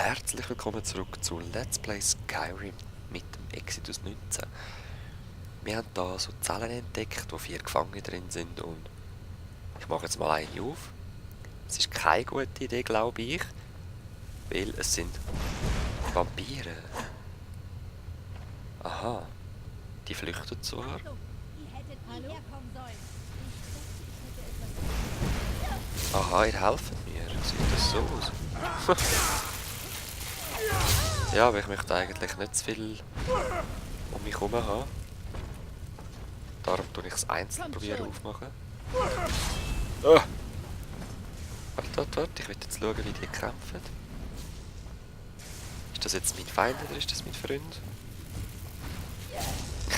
Herzlich willkommen zurück zu Let's Play Skyrim mit dem Exodus 19. Wir haben hier so Zellen entdeckt, wo 4 Gefangene drin sind und ich mache jetzt mal eine auf. Es ist keine gute Idee, glaube ich, weil es sind Vampire. Aha, die flüchten zwar. Ihr hättet nie herkommen sollen. Aha, ihr helft mir. Sieht das so aus? Ja, aber ich möchte eigentlich nicht zu viel um mich herum haben. Darum tue ich es einzeln probieren aufmachen. Oh. Warte, ich will jetzt schauen, wie die kämpfen. Ist das jetzt mein Feind oder ist das mein Freund?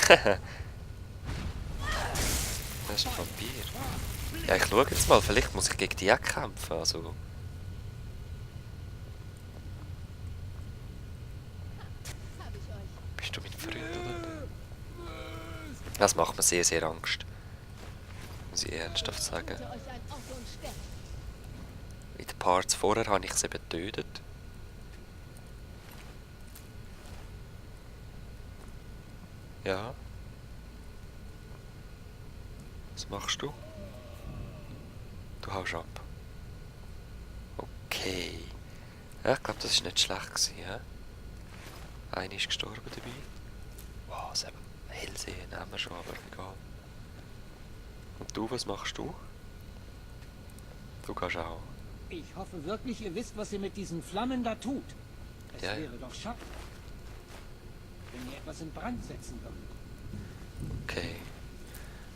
Das ist ein Vampir. Ja, ich schaue jetzt mal, vielleicht muss ich gegen die auch kämpfen, also... Bist du mein Freund oder nicht? Das macht mir sehr, sehr Angst. Muss ich ernsthaft sagen. In den Parts vorher habe ich sie eben getötet. Ja. Was machst du? Du haust ab. Okay. Ja, ich glaube, das war nicht schlecht gewesen, ja? Einer ist gestorben dabei. Wow, das Hellsehen haben wir schon, aber egal. Und du, was machst du? Du gehst auch. Ich hoffe wirklich, ihr wisst, was ihr mit diesen Flammen da tut. Es Ja, ja. wäre doch schade, wenn ihr etwas in Brand setzen würdet. Okay.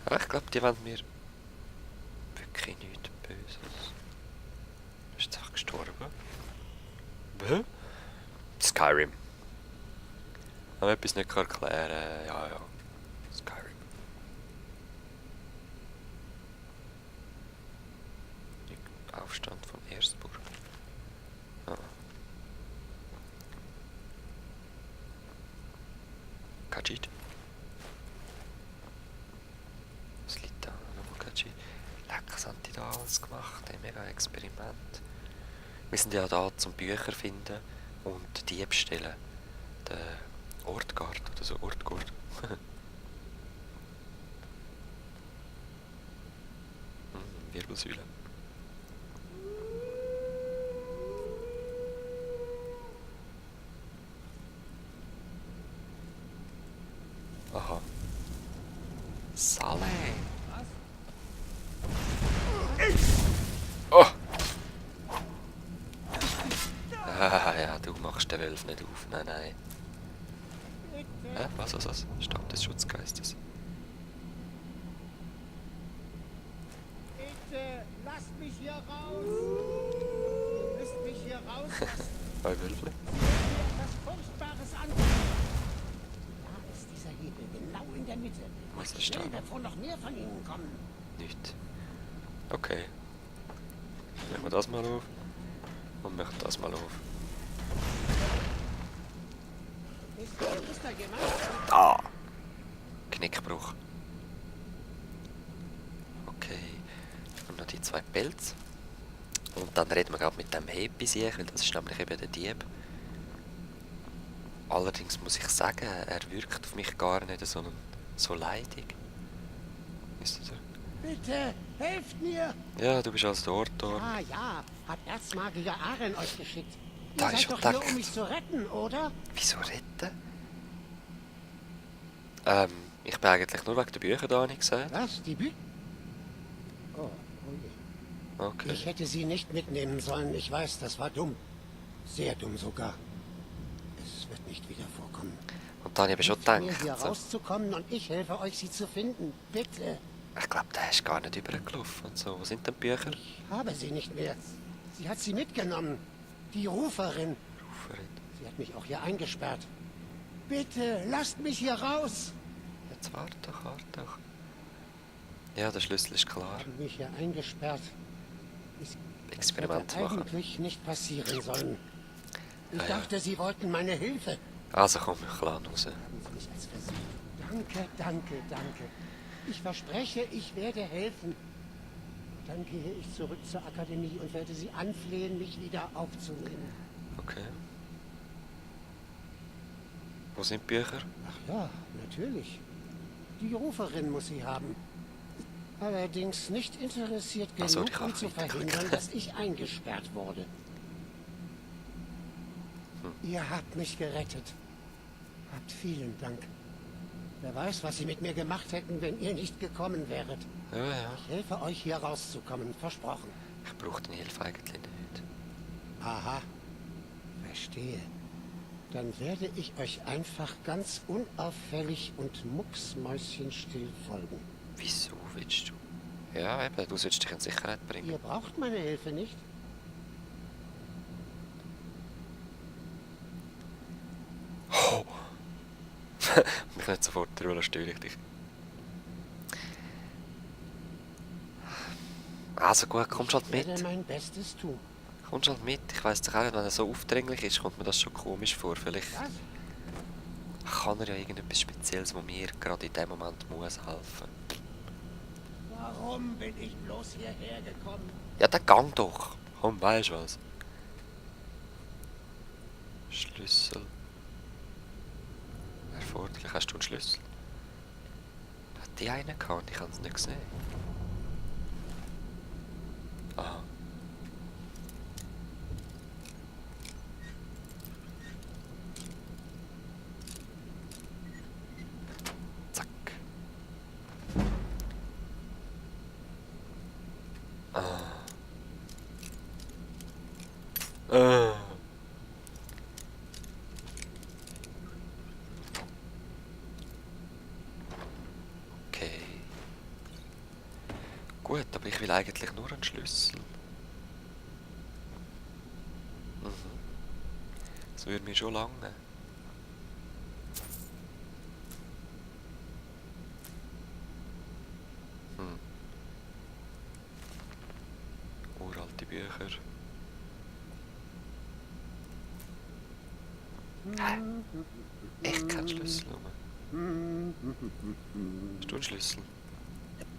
Aber ich glaube, die wollen mir wirklich nichts Böses. Ist jetzt einfach gestorben? Hä? Skyrim. Haben wir etwas nicht erklären? Ja. Skyrim. Aufstand von Erstburg. Ah. Khajiit. Was liegt da? Nochmal Khajiit. Leck, was haben die da alles gemacht? Ein mega Experiment. Wir sind ja da zum Bücher finden und Diebstellen. Der Ortgard oder so, Ortgard. Wirbelsäule. Aha. Saleh. Was? Oh! Ah, ja, du machst den Wolf nicht auf. Nein. Hä? Was? Stamm des Schutzgeistes. Bitte, lasst mich hier raus! Ihr müsst mich hier rauslassen. Bei Wölfle? Etwas Furchtbares an. Da ist dieser Hebel, genau in der Mitte. Was ist da? Schnell, bevor noch mehr von ihnen kommen. Nicht. Okay. Machen wir das mal auf. Und machen das mal auf. Ist da jemand? Ah! Knickbruch. Okay. Und noch die 2 Pelze. Und dann reden wir gerade mit dem Hebisiech, weil das ist nämlich eben der Dieb. Allerdings muss ich sagen, er wirkt auf mich gar nicht so leidig. Ist das er? Bitte, helft mir! Ja, du bist also der Ortor. Ja, hat Erzmagier Aren euch geschickt. Da Ihr ist seid doch schon hier, gedacht. um mich zu retten, oder? Wieso retten? Ich bin eigentlich nur wegen der Bücher da, habe ich gesagt. Was, die Oh je. Okay. Ich hätte sie nicht mitnehmen sollen. Ich weiß, das war dumm. Sehr dumm sogar. Es wird nicht wieder vorkommen. Und dann habe ich schon Hilft mir, gedacht, hier so, rauszukommen und ich helfe euch, sie zu finden. Bitte. ich glaube, der ist gar nicht übergelaufen und so. Wo sind denn die Bücher? Ich habe sie nicht mehr. Sie hat sie mitgenommen. Die Ruferin. Ruferin. Sie hat mich auch hier eingesperrt. Bitte, lasst mich hier raus. Jetzt warte doch. Ja, der Schlüssel ist klar. Sie haben mich hier eingesperrt. Es Experiment hätte machen. eigentlich nicht passieren sollen. Ich Ja, ja. dachte, sie wollten meine Hilfe. Also komm, ich lade raus. Haben Sie mich als versucht. Danke. Ich verspreche, ich werde helfen. Dann gehe ich zurück zur Akademie und werde Sie anflehen, mich wieder aufzunehmen. Okay. Wo sind die Bücher? Ach ja, natürlich. Die Ruferin muss sie haben. Allerdings nicht interessiert Ach so, genug, die um zu kann ich verhindern, dass ich eingesperrt wurde. Ihr habt mich gerettet. Habt vielen Dank. Wer weiß, was sie mit mir gemacht hätten, wenn ihr nicht gekommen wäret. Ja, ja. Ich helfe euch, hier rauszukommen. Versprochen. Ich brauche deine Hilfe eigentlich nicht. Aha. Verstehe. Dann werde ich euch einfach ganz unauffällig und mucksmäuschenstill folgen. Wieso willst du? Ja, eben, du sollst dich in Sicherheit bringen. Ihr braucht meine Hilfe nicht? Oh. Mich nicht sofort drüber, störe ich dich. Also gut, kommst halt Ich mit. werde mein Bestes tun. Kommst halt mit. Ich weiss doch auch nicht, wenn er so aufdringlich ist, kommt mir das schon komisch vor. Vielleicht Was? kann er ja irgendetwas Spezielles, wo mir gerade in dem Moment muss helfen. Warum bin ich bloß hierher gekommen? Ja, dann gang doch. Komm, weisst du was? Schlüssel. Erforderlich, hast du einen Schlüssel? Hat die einen gehabt? Ich habe es nicht gesehen. Aha. Zack. Ah. Okay. Gut, aber ich will eigentlich nur einen Schlüssel. Das würde mir schon lange. Uralte Bücher. Echt kein Schlüssel rum. Hast du einen Schlüssel?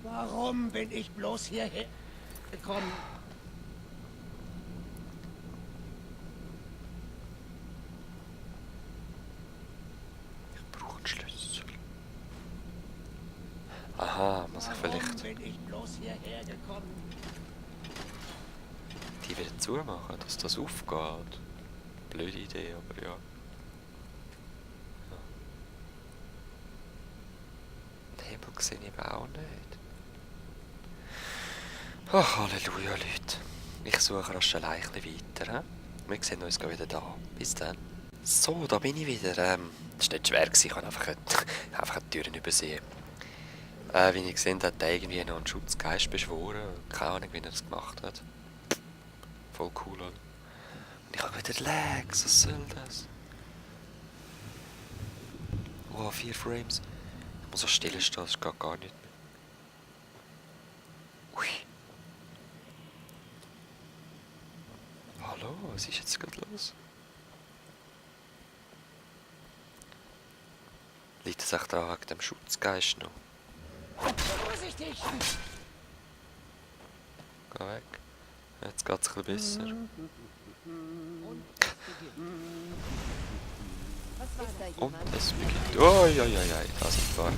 Warum bin ich bloß hierher gekommen? Ich brauche einen Schlüssel. Aha, muss ich Warum vielleicht bin ich bloß hierher gekommen? die wieder zumachen, dass das aufgeht. Blöde Idee, aber ja. Den Hebel sehe ich eben auch nicht. Ach, Halleluja, Leute. Ich suche rasch ein Leichchen weiter. He? Wir sehen uns gleich wieder da. Bis dann. So, da bin ich wieder. Das war nicht schwer, ich habe einfach die Türen übersehen. Wie ihr gesehen habt, hat er irgendwie noch einen Schutzgeist beschworen. Keine Ahnung, wie er das gemacht hat. Voll cool, oder? Und ich habe wieder Lags, was soll das? Oh, 4 Frames. Ich muss auch still stehen, das geht gar nicht mehr. Ui. Hallo, was ist jetzt gerade los? Liegt es echt daran wegen dem Schutzgeist noch? Vorsichtig! Geh weg. Jetzt geht es ein bisschen besser. Ist da Und jemand? es beginnt. Oh, ja, ja, ja, da sind wir.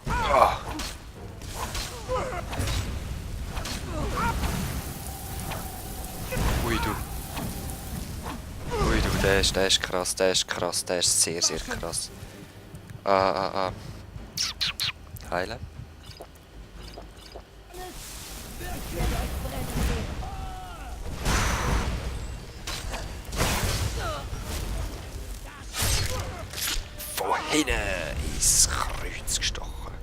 Ah. Ui, du. Ui, du, der ist krass, der ist sehr, sehr krass. Ah. Heilen. Von hinten ins Kreuz gestochen.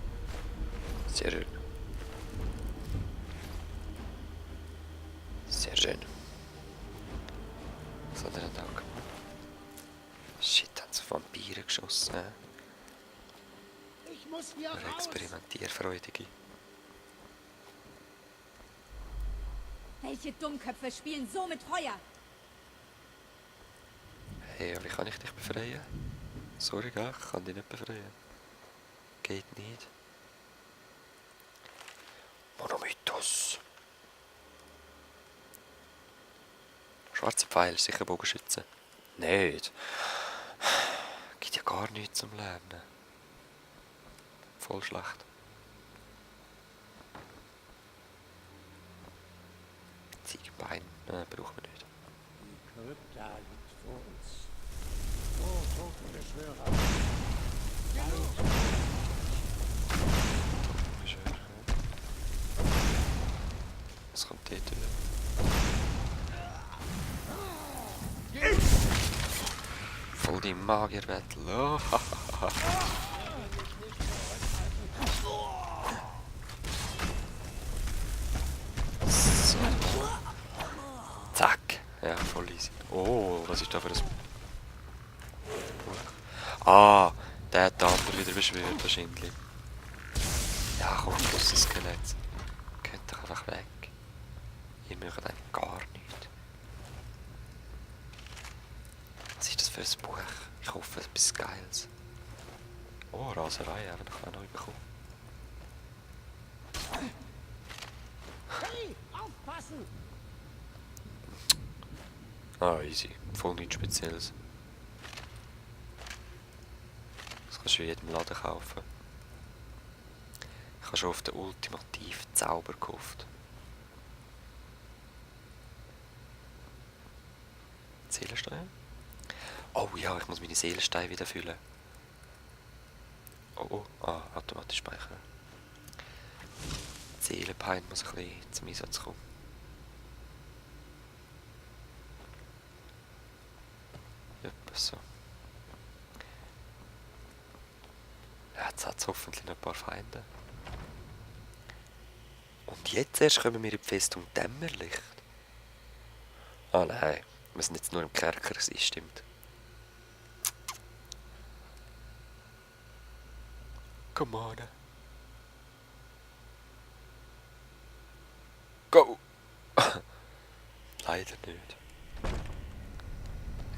Sehr schön. Sehr schön. Was hat er denn da gemacht? Shit, hat so Vampire geschossen. Ich muss hier Oder raus! Experimentierfreudige. Welche Dummköpfe spielen so mit Feuer? Hey, wie kann ich dich befreien? Sorry, gell? Ich kann dich nicht befreien. Geht nicht. Monomythos. Schwarzer Pfeil, sicher Bogenschütze. Nicht. Gibt ja gar nichts zum Lernen. Voll schlecht. Ziegenbein, nein, brauchen wir nicht. Die Krypta liegt vor uns. Oh, Totenbeschwörer. Was kommt dort wieder? Voll die Magierwettel. Oh, so. Zack. Ja, voll easy. Oh, was ist da für ein Buch? Ah, der hat den anderen wieder beschwört wahrscheinlich. Ja, komm, los, das Skelett. Geht doch einfach weg. Ihr mögt einem gar nichts. Was ist das für ein Buch? Ich hoffe, etwas Geiles. Oh, Raserei, habe ich auch neu bekommen. Hey, aufpassen! Ah, easy. Voll nichts Spezielles. Das kannst du in jedem Laden kaufen. Ich habe schon auf den ultimativen Zauber gehofft. Seelenstein? Oh ja, ich muss meine Seelensteine wieder füllen. Oh, automatisch speichern. Die Seelenpein muss ein bisschen zum Einsatz kommen. Etwa so. Ja, jetzt hat es hoffentlich noch ein paar Feinde. Und jetzt erst kommen wir in die Festung Dämmerlicht. Ah nein, wir sind jetzt nur im Kerker, es stimmt. Come on. Go! Leider nicht.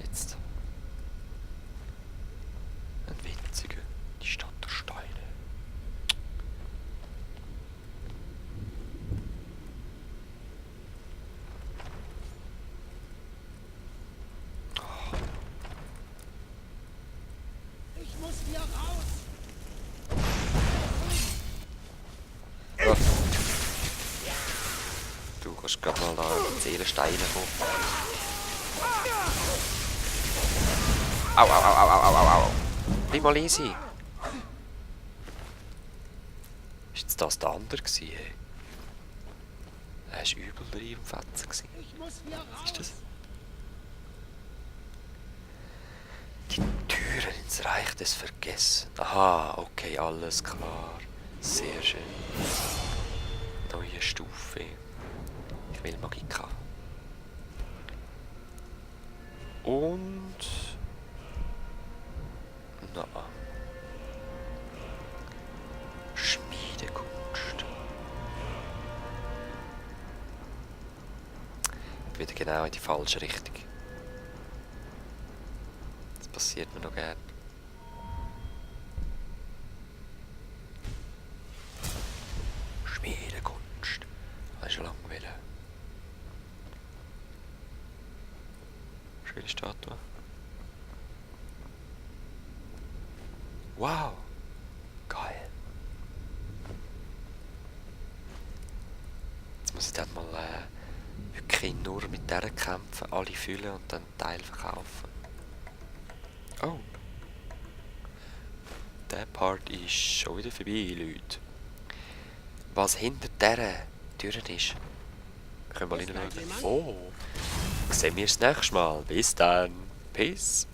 Jetzt. Ein winziger, die Stadt der Steine. Ich muss hier raus! Oh. Du kannst gerade mal da in die Seelensteine kommen. Au, au, au, au, au, au, au. Bleib mal easy. Ist jetzt das der andere gewesen, hey? Er war übel drin im Fetzen gewesen. Ich muss hier raus! Was ist das? Die Türen ins Reich des Vergessen. Aha, okay, alles klar. Sehr schön. Neue Stufe. Ich will Magika. Und... Na. Schmiedekunst. Wieder genau in die falsche Richtung. Das passiert mir noch gern. Schmiedekunst. Habe ich schon lange wollen. Schöne Statue. Wow. Geil. Jetzt muss ich dann mal wirklich nur mit der kämpfen, alle füllen und dann einen Teil verkaufen. Oh. Der Part ist schon wieder vorbei, Leute. Was hinter dieser Tür ist, können wir mal hineinschauen. Oh. Sehen wir uns das nächste Mal. Bis dann. Peace.